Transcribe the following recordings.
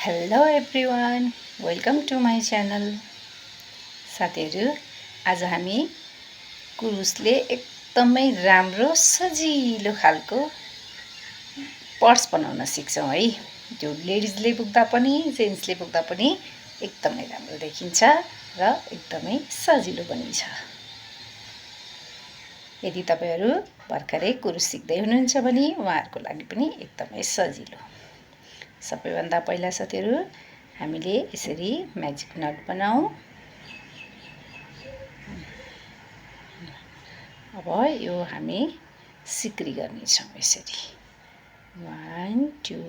Hello everyone, welcome to my channel. साथीहरू, आज हामी कुरुसले एकदमै राम्रो सजिलो खालको पर्स बनाउन सिक्छौँ है। त्यो लेडिजले बोक्दा पनि जेन्ट्सले बोक्दा पनि एकदमै राम्रो देखिन्छ र एकदमै सजिलो पनि छ। यदि तपाईहरू भर्खरै कुरुस सिक्दै हुनुहुन्छ भने उहाँहरूको लागि पनि एकदमै सजिलो। सबैभन्दा पहिला साथीहरू, हामीले यसरी म्याजिक नट बनाऊ। अब यो हामी सिक्री गर्नेछौँ यसरी 1 2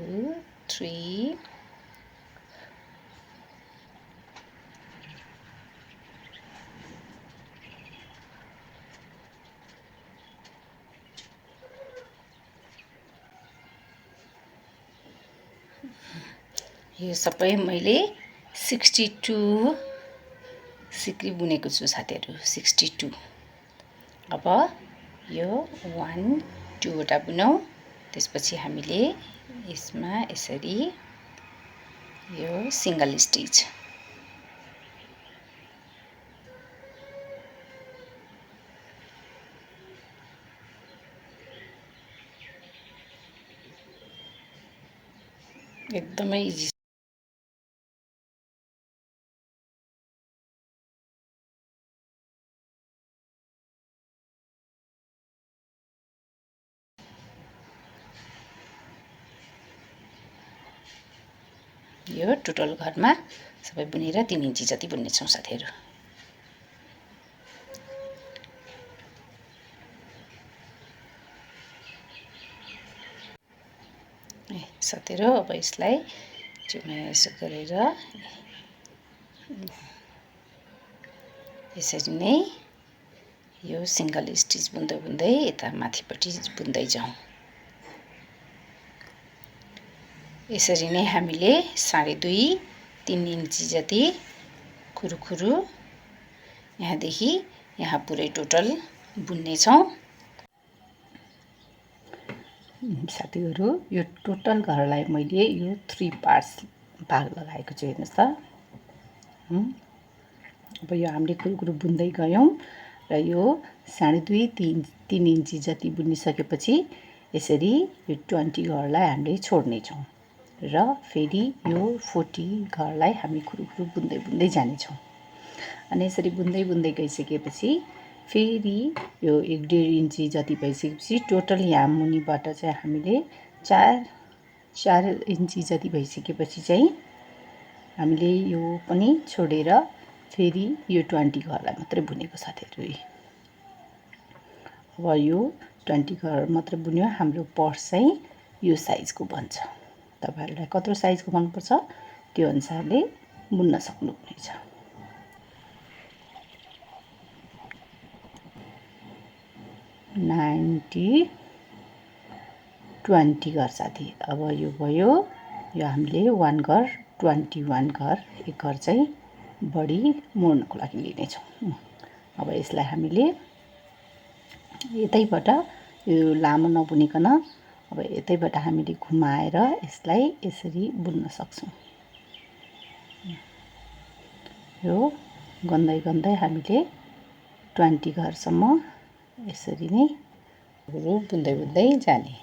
3। यो सबै मैले 62 सिक्री बुनेको छु साथीहरू, 62। अब यो 1 2 वटा बुनौँ। त्यसपछि हामीले यसमा यसरी यो सिंगल स्टिच, एकदमै इजी। यो टोटल घरमा सबै बुनेर 3 इन्ची जति बुन्नेछौँ साथीहरू। साथीहरू, अब यसलाई चाहिँ यसो गरेर यसरी नै यो सिंगल स्टिच बुन्दै बुन्दै यता माथिपट्टि बुन्दै जाउँ। यसरी नै हामीले 2.5 3 इन्ची जति खुरुखुरु यहाँदेखि यहाँ पुरै टोटल बुन्नेछौँ। साथीहरू, यो टोटल घरलाई मैले यो 3 पार्ट्स भाग लगाएको छु, हेर्नुहोस् त। अब यो हामीले खुरुखुरु बुन्दै गयौँ र यो 2.5 3 इन्ची जति बुनिसकेपछि यसरी यो 20 घरलाई हामीले छोड्नेछौँ र फेरि यो 40 घरलाई हामी खुरुखुरु बुन्दै बुन्दै जानेछौँ। अनि यसरी बुन्दै बुन्दै गइसकेपछि फेरि यो 1.5 इन्ची जति भइसकेपछि टोटल यहाँ मुनिबाट चाहिँ हामीले 4 इन्ची जति भइसकेपछि चाहिँ हामीले यो पनि छोडेर फेरि यो 20 घरलाई मात्रै बुनेको साथीहरू। अब यो 20 घर मात्रै बुन्यो, हाम्रो पर्स चाहिँ यो साइजको बन्छ। तपाईहरुलाई कत्रो साइजको मनपर्छ त्यो अनुसारले बुन्न सक्नुहुनेछ। 90 20 घर साथी। अब यो भयो, यो हामीले 1 घर 21 घर, एक घर चाहिँ बढी मोड्नको लागि लिनेछौँ। अब यसलाई हामीले यतैबाट यो लामो नबुनिकन अब यतैबाट हामीले घुमाएर यसलाई यसरी बुन्न सक्छौँ। यो गन्दै गन्दै हामीले 20 घरसम्म यसरी नै बुन्दै बुन्दै जाने।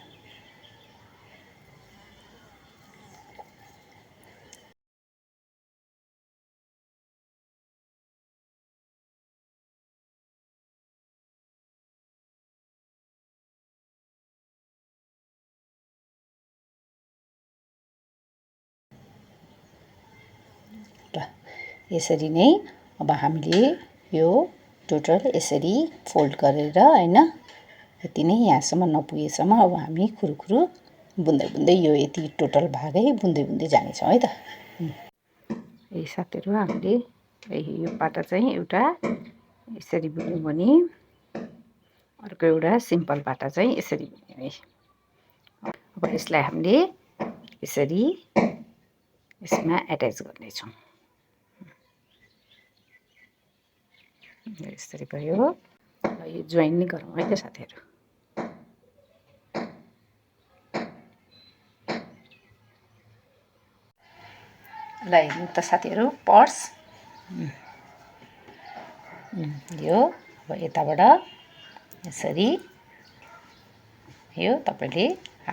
यसरी नै अब हामीले यो टोटल यसरी फोल्ड गरेर हैन, यति नै यहाँसम्म नपुगेसम्म अब हामी खुरुखुरु बुन्दै बुन्दै यो यति टोटल भागै बुन्दै बुन्दै जानेछौँ है त। यही साथीहरू, हामीले यो पाटा चाहिँ एउटा यसरी बुन्यौँ भने अर्को एउटा सिम्पल पाटा चाहिँ यसरी बुन्यौँ है। अब यसलाई हामीले यसरी यसमा एट्याच गर्नेछौँ। यसरी भयो। यो जोइन नै गरौँ है त साथीहरू। ल हेर्नु त साथीहरू पर्स यो अब यताबाट यसरी यो तपाईँले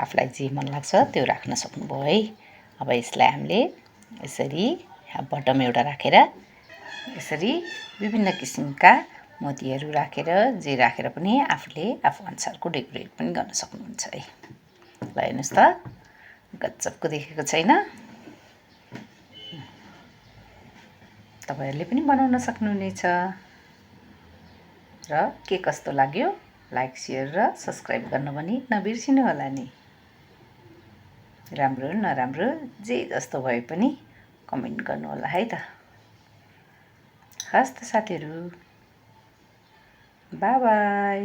आफूलाई जे मन लाग्छ त्यो राख्न सक्नुभयो है। अब यसलाई हामीले यसरी बटम एउटा राखेर यसरी विभिन्न किसिमका मोतीहरू राखेर जे राखेर पनि आफूले आफू अनुसारको डेकोरेट पनि गर्न सक्नुहुन्छ है। ल हेर्नुहोस् त गजबको देखेको छैन? तपाईहरूले पनि बनाउन सक्नुहुनेछ। र के कस्तो लाग्यो लाइक सेयर र सब्सक्राइब गर्न पनि नबिर्सिनु होला नि। राम्रो नराम्रो जे जस्तो भए पनि कमेन्ट गर्नु होला है त। हस् त साथीहरू, बाई बाई।